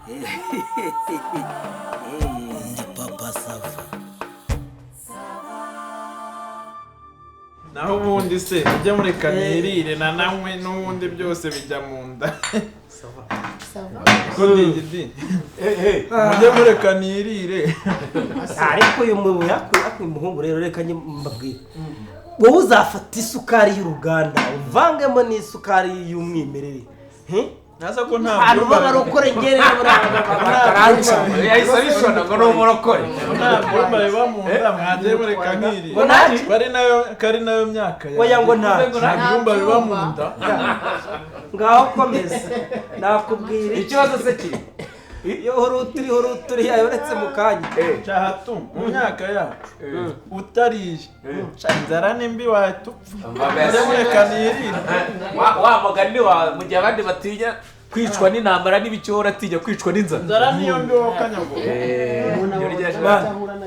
Ndi Papa Sava. Naho ubundi se mujye mureka nirire na namwe, n'ubundi byose bijya mu nda. Ko digidi, mujye mureka nirire. Ariko uyu uyu muhungu rero, reka njye mbabwire, wowe uzafata isukari y'uruganda uvangemo n'isukari y'umwimerere. Nasa ko nta Ahantu byumba b'abarokore ngerera. Yahise abishona ngo ni umurokore. Nta byumba biba mu nda, mwagiye mureka nkirire. Ngo ntaki? Ko ari nayo myaka yanjye. Oya, ngo ntaki. Nta byumba biba mu nda. Ngaho komeza, nakubwira iki? Ikibazo se kiri Iyo huruturi huruturi yayoretse mu kanya. Cahatu mu myaka yacu utariye, sha, inzara ni mbi, wahita upfa. Mujye mureka nirire. Wa mugani wa mu gihe abandi batinya kwicwa n'intambara n'ibicyora, atinya kwicwa n'inzara. Inzara niyo mbi, wowe kanyago.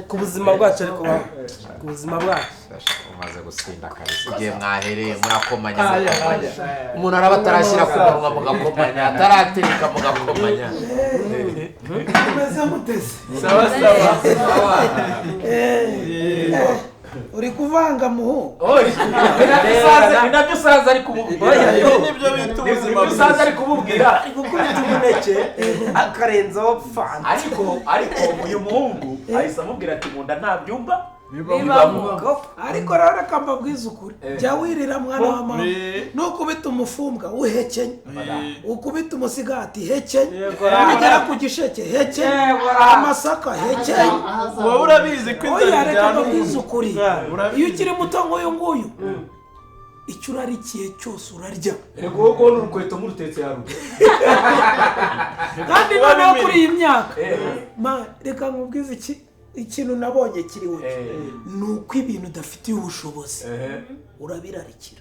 Ku buzima bwacu, ariko ku buzima bwacu. Umaze gusinda kabisa, igihe mwahereye murakomanya, mugakomanya, umuntu araba atarashyira ku munwa mugakomanya, ataratereka mugakomanya. Umeze muteze? Sawa sawa. Uri kuvanga, muhu? Ni nabyo usaza ari kumubwira. Ibi nibyo bita ubuzima. Nibyo usaza ari kumubwira. Ari gukubita umuneke akarenzaho Fanta. Ariko uyu muhungu ahise amubwira ati mu nda nta byumba Bibamo. Ariko rero reka mbabwize ukuri, jya wirira, mwana wa mama. Nukubita umufumbwa uhekenye, ukubita umusigati hekenye, nugera ku gisheke hekenye, amasaka hekenye. Wowe urabizi ko Oya, inzara reka ijyana mbabwize umuntu. ukuri. Urabizi. Iyo ukiri muto nk'uyu nguyu, icyo urarikiye cyose urarya. Reka wowe kubona urukweto nk'urutetse haruguru. Kandi noneho kuri iyi myaka, ma, reka nkubwize iki, ikintu nabonye kiriho ni uko ibintu udafitiye ubushobozi urabirarikira,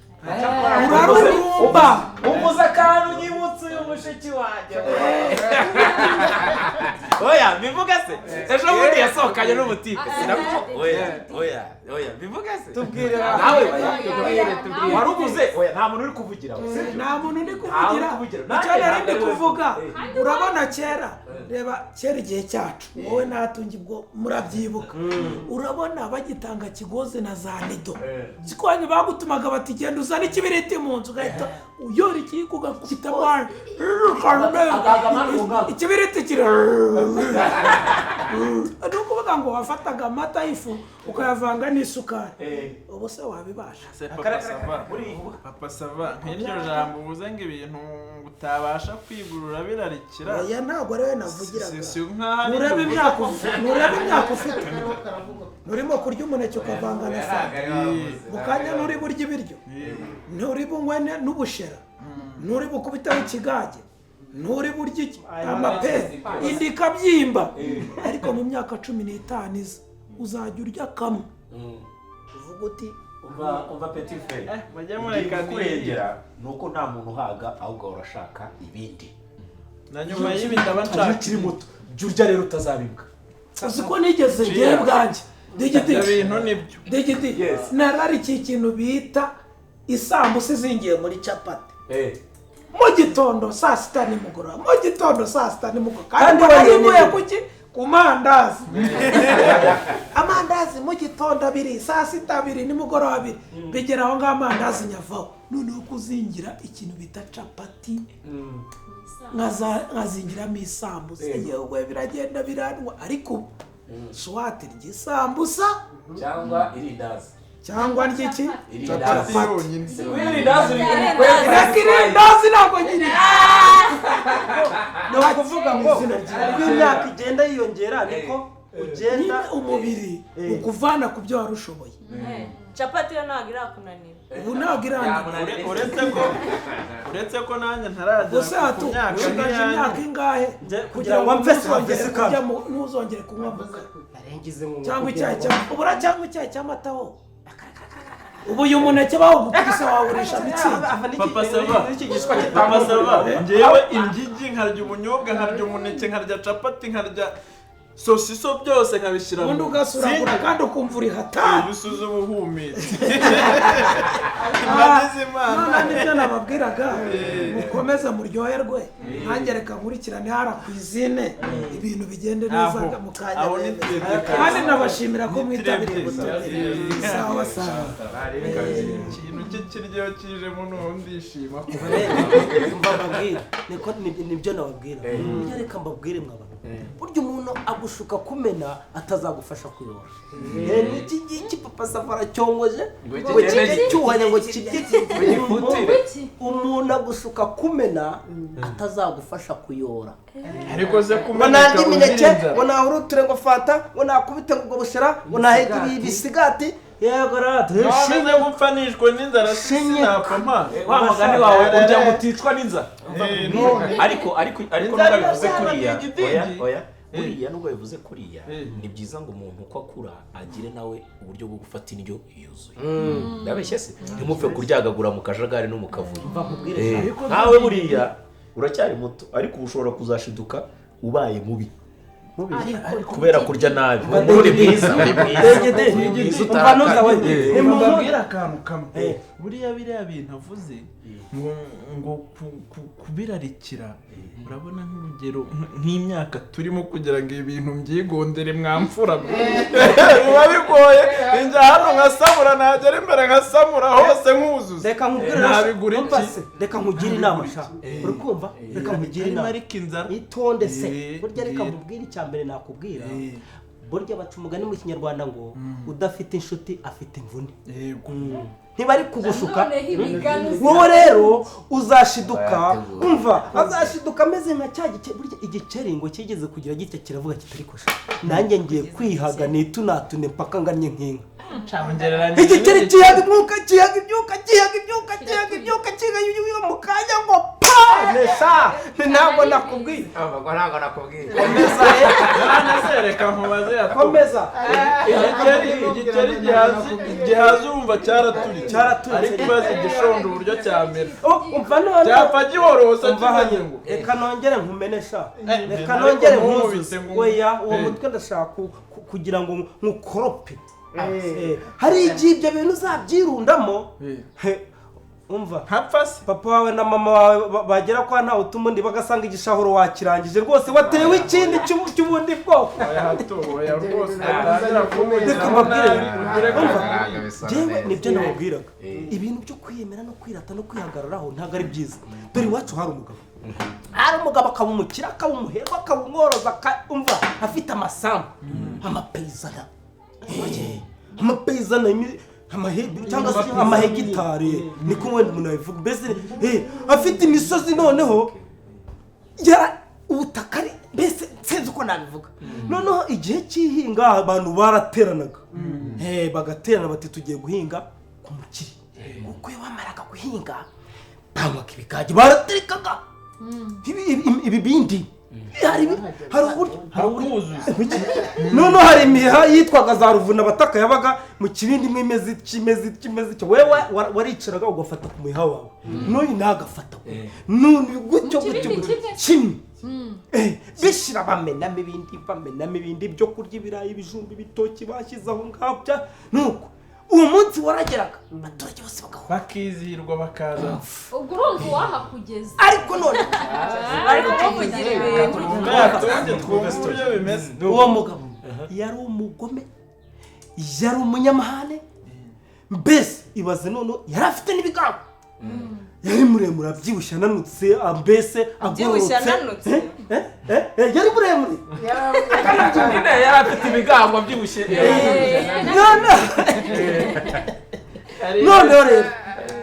urarurumba. Umuze akantu nyibutse uyu mushiki wanjye. Oya, bivuga se, ejo bundi yasohokanye n'umutipe, sinako? Oya, oya, oya, bivuga se. Tubwire. Nawe wari uvuze oya, nta muntu uri kuvugira aho, sibyo? Nta muntu ndi Ntawe kuvugira. uri kuvugira. Icyo nari ndi Nanjye kuvuga, urabona kera, reba kera igihe cyacu, wowe natunge ubwo murabyibuka, urabona bagitanga kigozi na za nido zikwanyu, bagutumaga bati genda uzane ikibiriti mu nzu, ugahita uyora ikiyiko ugakubita amani, ikibiriti kiri. Ni ukuvuga ngo wafataga amata y'ifu ukayavanga n'isukari. Ubu se wabibasha? Se Papa Sava, Papa Sava, nk'iryo jambo uvuze ngo ibintu utabasha kwigurura birarikira. Oya, ntabwo ari we navugiraga. Si nkaho ari Nurebe ibyo. imyaka, nurebe imyaka ufite, nturimo kurya umuneke ukavanga na Fanta mu kanya, nturi burya ibiryo, nturi bunywe n'ubushera, nturi bukubiteho ikigage, nturi burya iki amapera, inda ikabyimba. Ariko mu myaka 15 iza uzajya urya kamwe uvuga uti Umva, petit frère. Mujye mureka nirire. Kurengera ni uko nta muntu uhaga, ahubwo ahora ashaka ibindi. Na nyuma y'ibi ndaba Iyo nshaka. ukiri muto jya urya rero utazabibwa. Uzi ko nigeze ngewe bwanjye, digidi? Ibyo bintu nibyo. Digidi, nararikiye ikintu bita isambusa izingiye muri capati mu gitondo, saa sita, nimugoroba, mu gitondo, saa sita, nimugoroba. Kandi Kandi mbona wariye niguye n'ibyo. kuki ku mandazi, amandazi mu gitondo abiri, saa sita abiri, nimugoroba abiri, bigera aho ngaho amandazi nyavaho, noneho kuzingira ikintu bita capati nkazingiramo isambusa, yewe, biragenda biranywa. Ariko ubu swati ry'isambusa Cyangwa irindazi. Cyangwa ry'iki? Irindazi. Capati yonyine. Irindazi uri Reka, irindazi ntabwo nyiri. Ni ukuvuga ngo Izina ry'Imana. uko imyaka igenda yiyongera niko ugenda Nyine umubiri ukuvana ku byo wari ushoboye. Capati yo ntabwo irakunanira. Ubu ntabwo irangira. Uretse ko nanjye ntaragera Gusa ku hatu myaka ushigaje nk'iyanyu. imyaka ingahe Nge- kugira ngo mve ntuzongere serivisi kurya ntuzongere kunywa muka Narengize mu cyangwa icyayi cya ubura cyangwa icyayi cy'amata? Wowe ubu uyu muneke bawugukubise wawurisha Mützig. Papa Sava. Papa Sava, ngewe ingigi nkarya ubunyobwa, nkarya umuneke, nkarya capati, nkarya Sosiso byose nkabishyira Ubundi ugasuragura kandi ukumva uri hatari. Ibisubizo ubuhumetse. Nagize Imana. None nibyo nababwiraga, mukomeze muryoherwe, nanjye reka nkurikirane hara ku izine, ibintu bigende neza mu kanya. Kandi nabashimira ko mwitabiriye ubutumire. Sawa sawa. Ikintu cy'ikiryo kijemo n'ubu ndishima. Mbabwira niko nibyo nababwira. Burya reka mbabwire mwaba. Burya umuntu agushuka kumena atazagufasha kuyora. N'iki ngiki Papa Sava aracyongoje ngo kijye cyuhanya ngo kijye. Umuntu agushuka kumena atazagufasha kuyora. Ariko se kumena ngo narye imineke, ngo nahuruture, ngo fanta, ngo nakubite ngo bushera, ngo naheke ibisigati. Yego rata. None gupfa nishwe n'inzara sinapfa mpa. Wa mugani wawe urya ngo uticwa n'inzara. Ariko nubwo bivuze kuriya, oya oya, buriya nubwo bivuze kuriya, ni byiza ngo umuntu uko akura agire nawe uburyo bwo gufata indyo yuzuye. Ndabeshye se? Ntimupfe kuryagagura mu kajagari no mu kavuyo. Nawe buriya uracyari muto ariko ushobora kuzashiduka ubaye mubi. Kubera kurya nabi. Uri mwiza, uri mwiza. Mbabwira akantu kamwe. Buriya biriya bintu avuze ngo kubirarikira, urabona nk'urugero nk'imyaka turimo kugira ngo ibintu mbyigondere mwamfura biba bigoye. Njya hano nkasamura, nagera imbere nkasamura hose nkuzuza. Reka nkubwire, reka nkugire inama sha. Uri kumva? Reka nkugire inama. Itonde se. Burya reka nkubwire icya mbere nakubwira. Burya baca umugani mu Kinyarwanda ngo udafite inshuti afite imvune. Ntibari kugushuka. Wowe rero uzashiduka, umva, azashiduka ameze nka cya gice. Burya igikeri ngo kigeze kugira gitya kiravuga kitari kosha. Nanjye ngiye kwihaga nitunatune mpaka ngannye nk'inka. Igikeri kiyaga imyuka, kiyaga imyuka, kiyaga imyuka, kiyaga imyuka, kiyaga imyuka mu kanya ngo pa! Nesa, ntabwo nakubwiye. Ntabwo nakubwiye. Komeza. Reka nkubaze yato. Komeza. Igikeri gihaze urumva cyaraturitse. Ariko ibaze igishonda uburyo cyamera. Umva none. Cyapfa gihorosa kimanye ngo. Reka nongere nkumenesha. Reka nongere nkuzuze. Oya, uwo mutwe ndashaka kugira ngo nkukorope. Hari igihe ibyo bintu uzabyirundamo. Umva ntapfa se papa wawe na mama wawe bagera kwa ntawe utuma undi bagasanga igishahuro wakirangije rwose watewe ikindi cy'ubundi bwoko. Reka mbabwire, jewe nibyo nababwiraga, ibintu byo kwiyemera no kwirata no kwihagararaho ntabwo ari byiza. Dore iwacu hari umugabo, hari umugabo akaba umukire, akaba umuherwe, akaba umworozi, umva afite amasambu, amapeyizana, amapeyizana cyangwa se amahegitari, niko wenda umuntu abivuga. Mbese afite imisozi noneho yara ubutaka ari mbese sinzi uko nabivuga. Noneho igihe cy'ihinga abantu barateranaga, bagaterana bati tugiye guhinga ku mukire. Kuko iyo bamaraga guhinga banywaga ibigage, baraterekaga ibibindi. Hari uburyo noneho hari imiha yitwaga za ruvuna bataka yabaga mu kibindi mwimeze kimeze kimeze cyo. Wewe waricaraga ugafata ku muha wawe, n'uyu nagafata none gutyo gutyo kimwe. Bishira bamenamo ibindi, bamenamo ibindi byo kurya, ibirayi, ibijumba, ibitoki bashyize aho ngaho. Nuko uwo munsi warageraga abaturage bose bagahura bakizihirwa bakaza. Ubwo urumva uwahakugeza. Ariko none ariko bavugira ibintu uwo mugabo yari umugome, yari umunyamahane, mbese ibaze none yari afite n'ibigango. Yari muremure, abyibushye, ananutse, mbese agororotse. Yari muremure, yari afite ibigango abyibushye. Noneho rero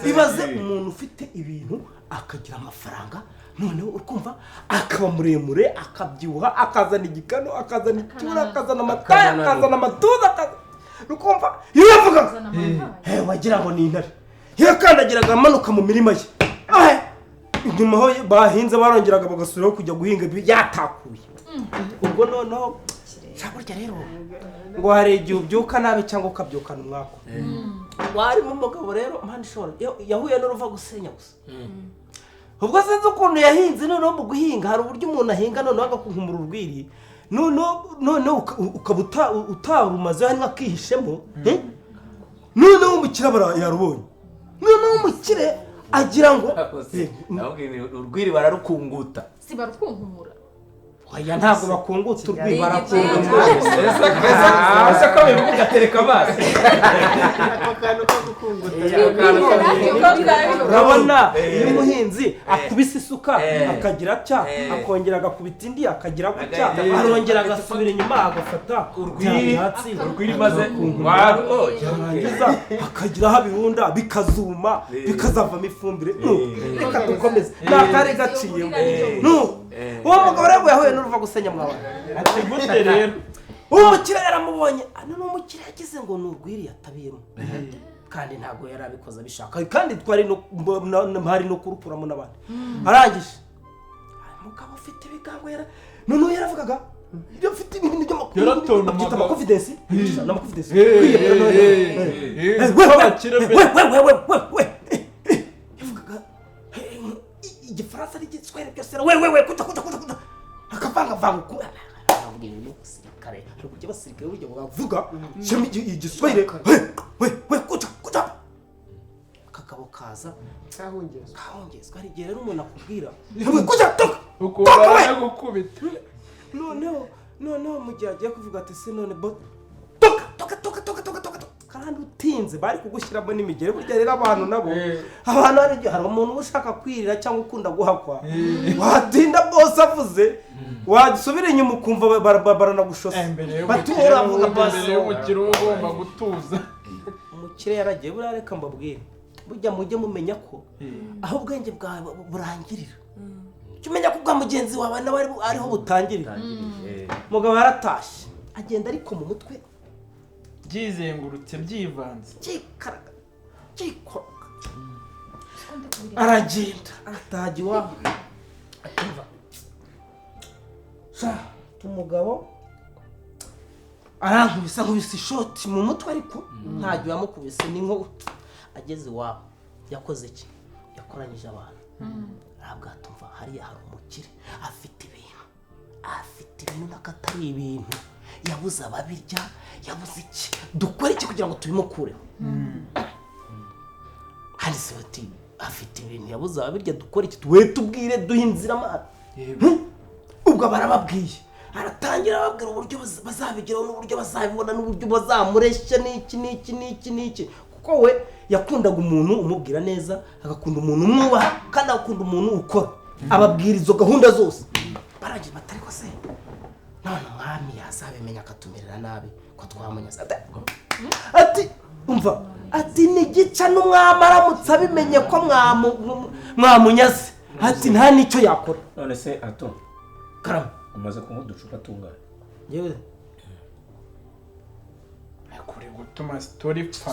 ibaze umuntu ufite ibintu akagira amafaranga, noneho ukumva akaba muremure, akabyibuha, akazana igikano, akazana icyura, akazana amataya, akazana amatuza, ukumva iyo yavugaga wagira ngo ni intare. Yakandagiraga amanuka mu mirima ye, inyuma aho bahinze barongeraga bagasubiraho kujya guhinga yatakuye. Ubwo noneho burya rero ngo hari igihe ubyuka nabi cyangwa ukabyukana umwaka. Warimo umugabo rero mpande ishobora yahuye n'uruva gusenya gusa. Ubwo sinzi ukuntu yahinze. Noneho mu guhinga hari uburyo umuntu ahinga noneho agakunkumura urwiri, None ukaba utarumaze hari nk'akihishemo. Noneho umukire yarubonye. Noneho umukire agira ngo urwiri bararukunguta. Si barukunkumura. Oya ntabwo bakunguta urwiri barakunguta. Ese ko bivuga ugatereka amazi. Ako kantu ko gukunguta. Urabona iyo umuhinzi akubise isuka akagira atya akongera agakubita indi akagira gutya arongera agasubira inyuma agafata urwiri maze yarangiza akagira aho abirunda bikazuma bikazavamo ifumbire. Reka dukomeze nta kare gaciyemo. Uwo mugabo rero yahuye n'uruva gusenya mwawe. Ati gute rero? Umukire yaramubonye. None umukire yagize ngo ni urwiri yatabiyemo. Kandi ntabwo yarabikoze abishaka. Kandi twari no hari no kurukuramo n'abandi. Arangije. Umugabo ufite ibigango yara none yaravugaga ibyo mfite ibintu by'amakuru byita confidence na confidence. We yavugaga igifaransa n'igiswahili byose we kuta akavanga vanga ku abasirikare hari kujya abasirikare burya bavuga shyiramo igiswahili we kuta akagabo kaza kahungezwa. Hari igihe rero umuntu akubwira kuta toka gukubita. Noneho mu gihe agiye kuvuga ati se none bo toka kandi utinze bari kugushyiramo n'imigere. Burya rero abantu nabo abantu hari umuntu ushaka kwirira cyangwa ukunda guhakwa watinda bose avuze wasubira inyuma ukumva baranagushose batura avuga mbere y'umukire ugomba gutuza. Umukire yaragiye buriya reka mbabwire burya mujye mumenya ko aho ubwenge bwawe burangirira jya umenya ko ubwa mugenzi wawe nawe ariho butangirira. Mugabo yaratashye agenda ariko mu mutwe byizengurutse byivanze cyikaraga cyikoroka aragenda arataha iwabo atumva sha umugabo arankubise ankubise ishoti mu mutwe ariko ntajya yamukubise ni nko ageze iwabo yakoze iki yakoranyije abantu arabwatumva hariya hari umukire afite ibintu n'akatari ibintu yabuze ababirya yabuze iki dukora iki kugira ngo tubimukureho. Hari se bati afite ibintu yabuze ababirya dukora iki we tubwire duhe inzira amana. Ubwo barababwiye aratangira ababwira uburyo bazabigeraho n'uburyo bazabibona n'uburyo bazamureshya n'iki n'iki n'iki n'iki kuko we yakundaga umuntu umubwira neza agakunda umuntu umwubaha kandi agakunda umuntu ukora ababwira izo gahunda zose. Baragiye batari ko se none umwami yazabimenya akatumerera nabi ko twamunyaza. Ati umva ati nigica n'umwami aramutse abimenye ko mwamunyaze ati nta nicyo yakora. None se ato karama umaze kunywa uducupa tungana yewe kuri gutuma story pfa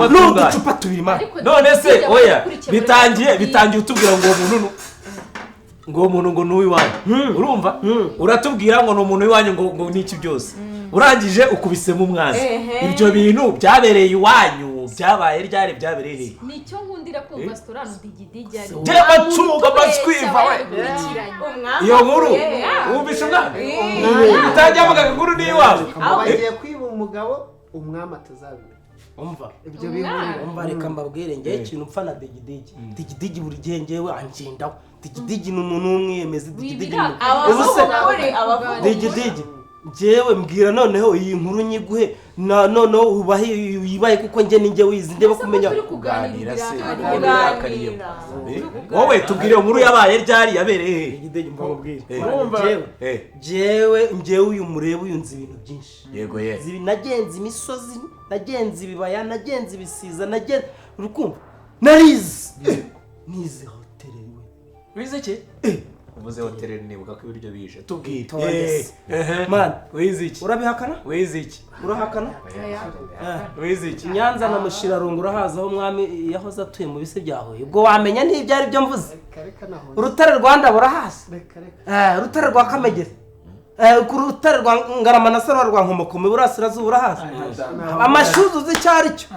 n'uducupa tubiri ma. None se oya bitangiye utubwira ngo uwo muntu ngo umuntu ngo nuwiwanyu urumva uratubwira ngo ni umuntu w'iwanyu ngo niki byose urangije ukubisemo umwanzi. Ibyo bintu byabereye iwanyu byabaye ryari byabereye he nicyo nkundira kumva storano digidigi ari bacunga amatwiva we iyo nkuru wumvishe umwami utangiye avuga inkuru ni iwawe bagiye kwiba umugabo umwami atazabimenya. Umva ibyo bihurira umva reka mbabwire ngewe ikintu mpfa na digidigi digidigi buri gihe ngewe angendaho. Digidigi ni umuntu w'umwiyemezi. Digidigi digidigi njyewe mbwira noneho iyi nkuru nyiguhe na noneho ubahe yibaye kuko njye ninjye wizi ndeba kumenya kuganira se wowe tubwire inkuru yabaye ryari yabereye he digidigi mbabwire njyewe njyewe uyu mureba uyu nzi ibintu byinshi. Yego ye nagenze imisozi nagenze ibibaya nagenze ibisiza nagenze urukumva narize nize hoteli we wize iki uvuze hoteli nibuka ko ibiryo bije tubwire man wize iki urabihakana wize iki urahakana wize iki Nyanza na Mushirarungu urahaza aho umwami yahoze atuye mu bise bya Huye ubwo wamenya n'ibyo ari byo mvuze. Urutare Rwanda burahaza urutare rwa Kamegeri Ku rutare rwa Ngarama na Sarwa rwa Nkomoko mu burasirazuba urahazi amashuzu uzi icyo ari cyo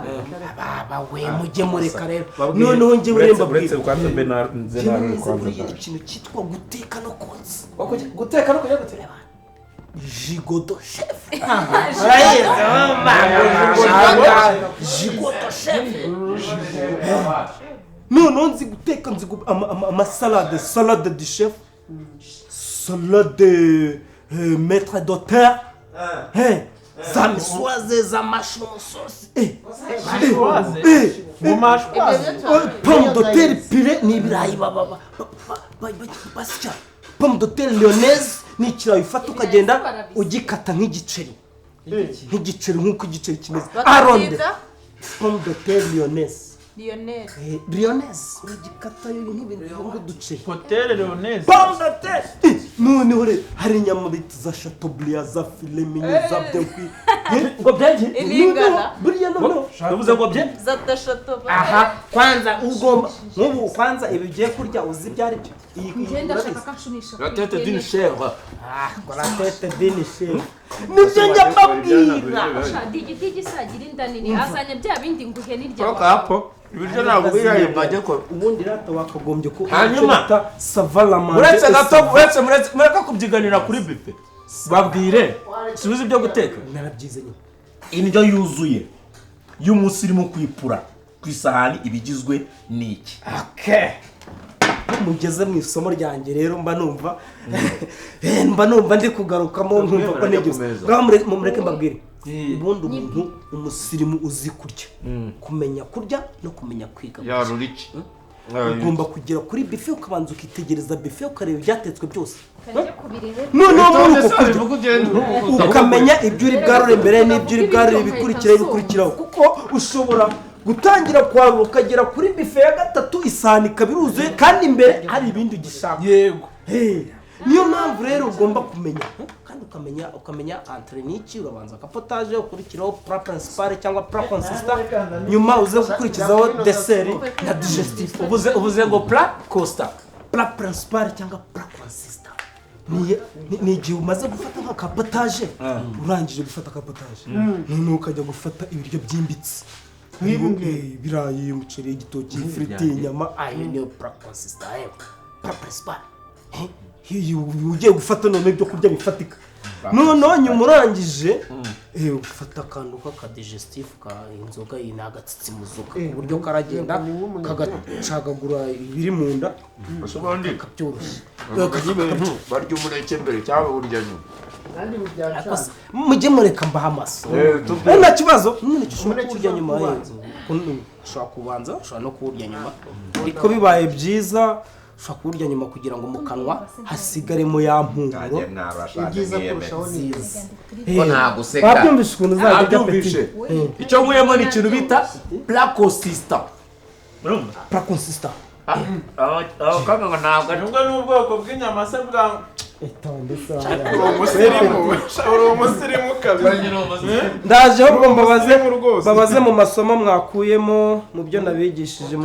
baba we mujye mureka rero noneho njye uremba uretse kwanza mbe nze naruri kwanza ikintu cyitwa guteka no kotsa guteka no kujya guteka jigodo chef jigodo chef noneho nzi guteka nzi amasalade salade du chef salade maître d'hôtel za miswaze za mushroom sauce pomme de terre purée ni ibirayi basya pomme de terre lyonnaise ni ikirayi ufata ukagenda ugikata nk'igiceri nk'igiceri nk'uko igiceri kimeze aronde pomme de terre lyonnaise lyonnaise uragikata yo n'ibintu nk'uduceri potere lyonnaise pomme de terre noneho rero hari inyama bita za chateaubriand za filet mignon za bien ngo byagiye buriya noneho bivuze ngo bye za chateaubriand aha kwanza ugomba nk'ubu kwanza ibi ugiye kurya uzi ibyo ari byo ngenda shaka kanshunisha la tête d'une chèvre ah la tête d'une chèvre nibyo njya mbabwira digidigi sagira inda nini azanye bya bindi nguhe n'irya kapo ibiryo ntabwo birayi mbajye ko ubundi rata wakagombye ko hanyuma savalamande uretse gato uretse mureka kubyiganira kuri bife babwire subiza ibyo guteka narabyize nyine indyo yuzuye y'umusirimu kwipura ku isahani ibigizwe n'iki okay mugeze mu isomo ryanjye rero mba numva ndi kugarukamo nkumva ko nigeze mureke mbabwire ubundi umuntu umusirimu uzi kurya kumenya kurya no kumenya kwiga ugomba kugera kuri bife ukabanza ukitegereza bife ukareba ibyatetswe byose noneho muri uko kurya ukamenya ibyo uri bwarure mbere n'ibyo uri bwarure ibikurikiraho ibikurikiraho kuko ushobora gutangira kwarura ukagera kuri bife ya gatatu isahani ikaba iruzuye kandi imbere hari ibindi ugishaka yego niyo mpamvu rero ugomba kumenya kandi ukamenya entrée n'iki urabanza akapotage ukurikiraho plat principal cyangwa plat consistant nyuma uze gukurikizaho dessert na digestif ubuze ngo plat constant plat principal cyangwa plat consistant ni igihe umaze gufata nk'akapotage urangije gufata akapotage noneho ukajya gufata ibiryo byimbitse ibirayi umuceri igitoki ifiriti inyama ayo niyo plat consistant plat principal ugiye gufata none ibyo kurya bifatika noneho nyuma urangije ufata akantu k'akadigestif ka inzoga iyi ni agatsitsimuzoga ku buryo karagenda kagacagagura ibiri mu nda kabyoroshye barya umuneke mbere cyangwa burya nyuma mujye mureka mbaha amaso nta kibazo umuneke ushobora kuwurya nyuma ushobora kubanza ushobora no kuwurya nyuma ariko bibaye byiza ushobora kuwurya nyuma kugira ngo mu kanwa hasigaremo ya mpumuro ibyiza kurushaho ni ko nta guseka wabyumvishe ukuntu uzajya ujya apeti icyo nkuyemo ni ikintu bita plat consistant urumva plat consistant aho ntabwo nubwo ni ubwoko bw'inyama se bwa uri umusirimu kabisa ndaje ahubwo mbabaze mu masomo mwakuyemo mu byo nabigishije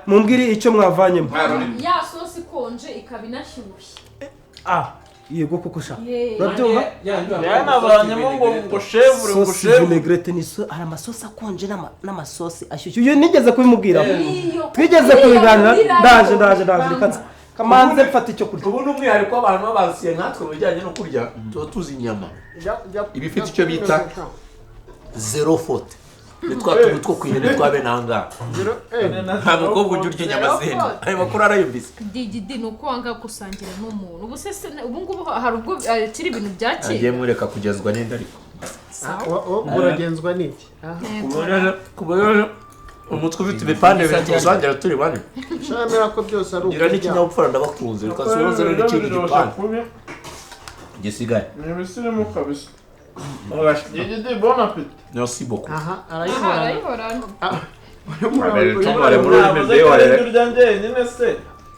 mumbwire icyo mwavanyemo ya sosi ikonje ikaba inashyushye yego koko sha urabyumva yanavanyemo ngo chevre ngo chevre vinaigrette ni so hari amasosi akonje n'amasosi ashyushye uyu nigeze kubimubwira twigeze kubiganira ndaje reka kamanze mfata icyo kurya ubu ni umwihariko w'abantu babasiye nkatwe mu bijyanye no kurya tuba tuzi inyama iba ifite icyo bita zero faute ni twa tuntu two ku ihene twa bene ahangaha nta mukobwa ujya urya inyama z'ihene ayo makuru arayumvise digidi ni uko wanga gusangira n'umuntu ubu se ubu ngubu hari ubwo akiri ibintu bya kera agiye mureka kugezwa n'inda ariko uragenzwa n'iki umutwe ufite ibipande bibiri tuwusangira turi bane shamera ko byose ari ukurya n'ikinyabupfura ndabakunze reka subize n'ikindi gipande gisigaye ni ibisirimu kabisa digidi bon appétit merci beaucoup aha arayihorana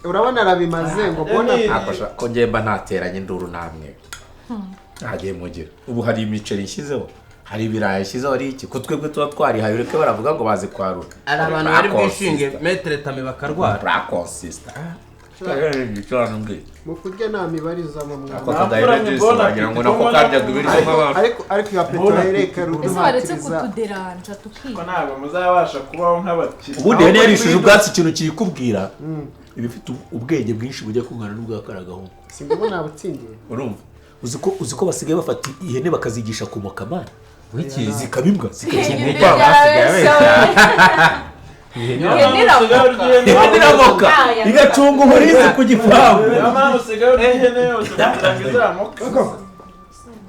urabona arabimaze ngo bon appétit ko ngemba ntateranye induru namwe ntagiye mugira ubu hari imiceri nshyizeho hari ibirayi shyizeho ari iki ko twebwe tuba twarihaye ureke baravuga ngo bazi kwarura hari abantu bari bwishinge metere tame bakarwara bra consista Mu kurya nta mibare izamo mwana. Ako kadahereje wagira ngo nako karyaga ibiryo nk'abantu. Ariko iyo apeti reka Ese waretse kutuderanja tukiga. Ko ntabwo muzabasha kubaho nk'abakire. Ubundi ihene yarishije ubwatsi ikintu kiyikubwira iba ifite ubwenge bwinshi bujya kungana n'ubwa karagahungu. Simbona nabutsindiye. Urumva? Uzi ko basigaye bafata ihene bakazigisha kumoka amana. Wiki zikaba imbwa zikakimuka. Ihene iramoka igacunga umurinzi ku gipangu.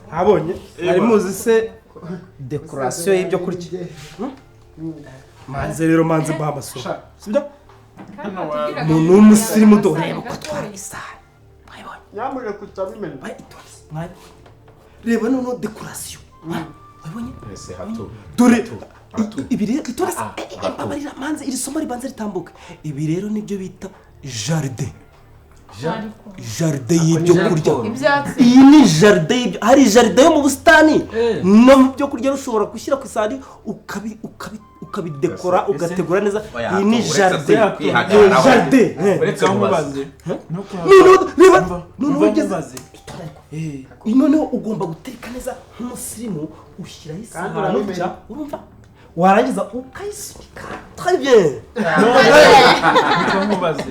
Ntabonye ari muzi se decoration y'ibyo kurya. Manze rero manze babaso. Sibyo? Umuntu w'umusirimu dore uko atwara isaha. Mwayibonye. Nyamure kutabimena. Reba noneho decoration. Wabonye? Ese hato. Dore ibi rero itorese mbabarira manze iri somo ribanze ritambuka. Ibi rero nibyo bita jardin. Jardin y'ibyo kurya. Iyi ni jardin y'ibyo. Hari jardin yo mu busitani. No mu byo kurya ushobora gushyira ku isahani ukabidekora ugategura neza. Iyi ni jardin. Jardin. Uretse nkubaze. None none ugeze. Noneho ugomba guteka neza nk'umusirimu ushyiraho isahani urya urumva warangiza ukayisunika très bien. Nkubaze.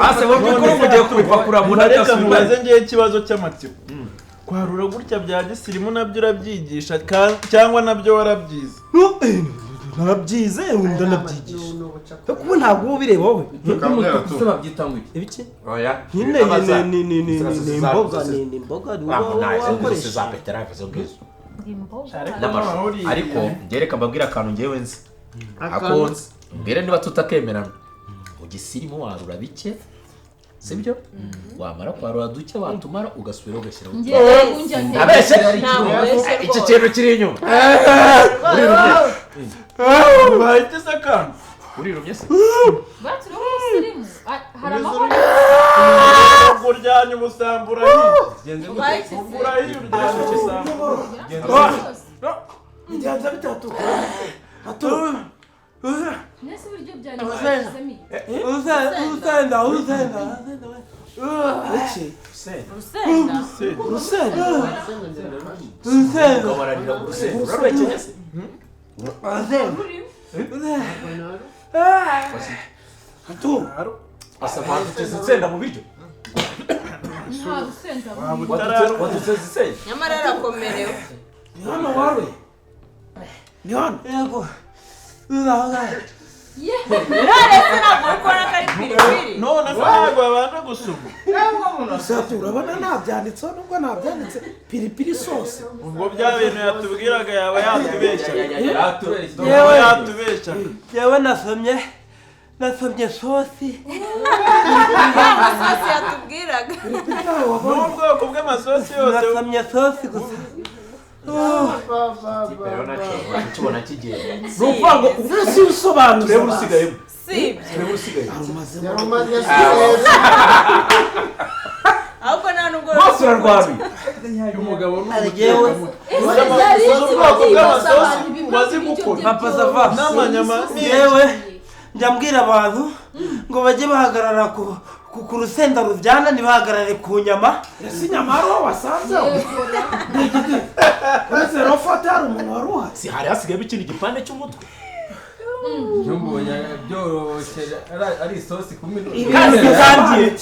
Ase wowe kuri mugiye kubipakura mu reka nkubaze ngiye ikibazo cy'amatsiko. Kwarura gutya bya gisirimu nabyo urabyigisha cyangwa nabyo warabyize? Narabyize ndanabyigisha. Kuko ntabwo uba ubireba wowe. Ibiki? Oya. Nyine ni ni ni ni imboga ni imboga wakoresha za beterave zo ngizo. Ariko ngereka mbabwira akantu ngewe nzi. Akonze. Mbwire niba tutakemerana. Mu gisirimu warura bike. Sibyo? Wamara kwarura duke watumara ugasubira ugashyira. Abeshe iki kintu kiri inyuma. Bahite akantu. Urirumye se? Baturi umusirimu. Hari amahoro. Uryanye umusambura hiye. Umbura hiye uryanye umusambura. Bigenza bitatu. Hatu. Nese ibiryo byanyu bashyizemo iki? Urusenda. Iki? Urusenda. Urusenda. Urusenda. Ukabararira urusenda. Urarwekenye se? Urusenda. Hatu. Asa mpamvu insenda mu biryo. Nta rusenda. Watutse insenda. Nyamara arakomerewe. Ni hano wawe. Ni hano. Yego. None se ntabwo uri kubona ko ari piripiri? None se ntabwo babanje gusoma. Satu urabona ntabyanditseho nubwo ntabyanditse piripiri sose. Ubwo bya bintu yatubwiraga yaba yatubeshya. Yewe yatubeshya. Yewe nasomye sosi. Amasosi yatubwiraga. N'ubwoko bw'amasosi yose. Nasomye sosi gusa. Ukibona kigenda. Nukuvuga ngo uzi usobanuza. Turebe usigayemo. Sibyo. Turebe usigayemo. Ahubwo nta nubwo bose urarwaruye. Umugabo Yewe. Ubwoko bw'amasosi umaze gukora. Papa Sava. N'amanyama. Yewe njya mbwira abantu ngo bajye bahagarara ku rusenda rubyana ntibahagarare ku nyama. Ese inyama hari uwo wasanzeho? Uretse rofate hari umuntu wari uhari. Si hari hasigayemo ikindi gipande cy'umutwe. Mbonye byoroshye ari isosi kumi. Kandi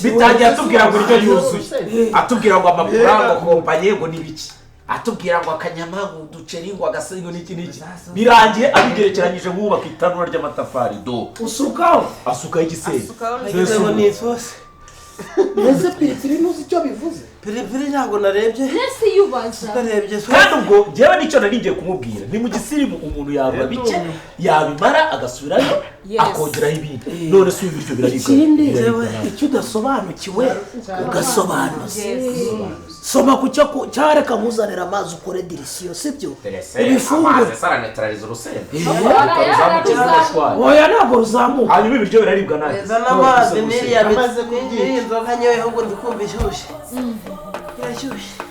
bitangiye atubwira ngo indyo yuzuye. Atubwira ngo amapura ngo kompanye ngo n'ibiki. Atubwira ngo akanyama ngo uduceri ngo agasengo n'iki n'iki. Birangiye abigerekeranyije nk'ubaka itanura ry'amatafari do. Usukaho. Asukaho igisenge. Asukaho ni isosi. Mbese piripiri ntuzi icyo bivuze? Piripiri ntabwo narebye. Mbese yubaza. Narebye. Kandi ubwo njyewe nicyo nari ngiye kumubwira. Ni mu gisirimu umuntu yarura bike yabimara agasubirayo akongeraho ibindi. None se ibiryo biraribwa. Ikindi icyo udasobanukiwe ugasobanuza. Soma ku cyo cyareka nkuzanira amazi ukore dirisiyo sibyo? Ibifunguro. Amazi saranetraliza urusenda. Oya ntabwo ruzamuka. Hanyuma ibiryo biraribwa nabi. Zana amazi n'iriya inzoga nyoye ahubwo ndikumva ishyushye. Irashyushye.